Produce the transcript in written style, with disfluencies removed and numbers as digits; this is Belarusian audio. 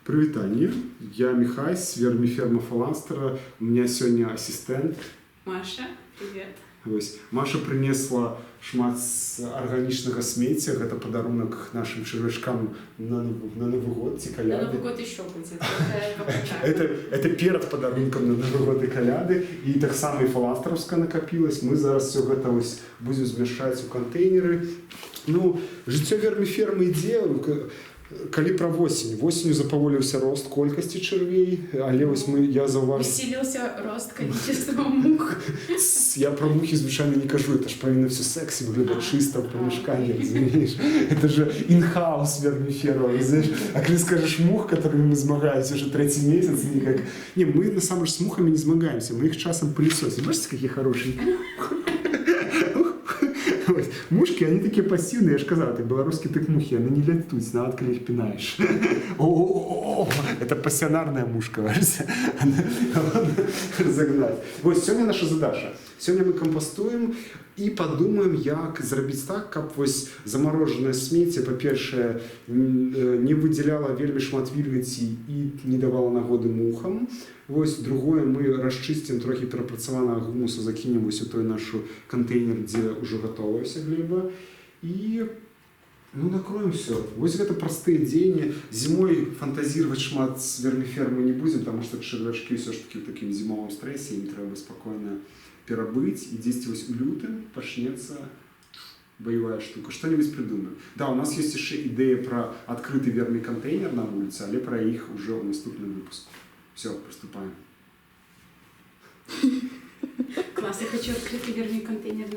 Прывітанне, я Міхай з верміферма Фаланстера. У меня сёння асістэнт. Маша, привет. Вось. Маша прынесла шмат арганічнага смецця. Гэта падарунак нашым чарвячкам на Новы год ці На каляды. Новый год еще будет. Это пока. Это перад падарункам на Новы год і каляды. І таксама і фаланстараўска накапілась. Мы зараз все гэта вось будзем змяшчаць у кантэйнеры. Ну, жыццё верміфермы ідзе. Калі пра восень, восенню запаволіўся рост колькасці чарвей, але вось я заўважыў. Усилился рост количества мух. Я про мухи звычайна не кажу, это ж павінна все сексі выглядаць, чыста ў памяшканні, разумееш? Это же in-house верміферма, разумееш? А калі скажешь мух, которыми мы змагаемся уже третий месяц, никак. Не, мы насамрэч с мухами не змагаемся, мы их часам пылесосим. Бачыце, какие хорошие? Вось. Мушки, они такие пассивные, я ж казаў, это белорусский тип мухи, они не летут, нават калі их пинаешь. О, это пассионарная мушка, бачыце? Разогнать. Вось, сёння наша задача. Сёння мы кампастуем і падумаем, як зрабіць так, каб вось замарожанае смецце, па-першае, не выдзяляла вельмі шмат вільгаці і не давала нагоды мухам. Вось, другое, мы расчысцім трохі перапрацаванага гумусу, закінем вось у той нашу кантэйнер, дзе ўжо гатовая вся глеба. І, ну, накроем все. Вось гэта простыя дзеянні. Зімой фантазировать шмат з верміфермы не будзем, потому что чарвячкі ўсё ж таки ў такім зімовым стрэсе, ім трэба спакойна перабыць, і дзесьці вось у лютым пачнецца боевая штука. Что-нибудь придумаем. Да, у нас есть яшчэ ідэя про адкрыты вермікантэйнер на вуліцы, але пра іх уже ў наступным выпуску. Все, приступаем. Класс, я хочу открытый вермиконтейнер на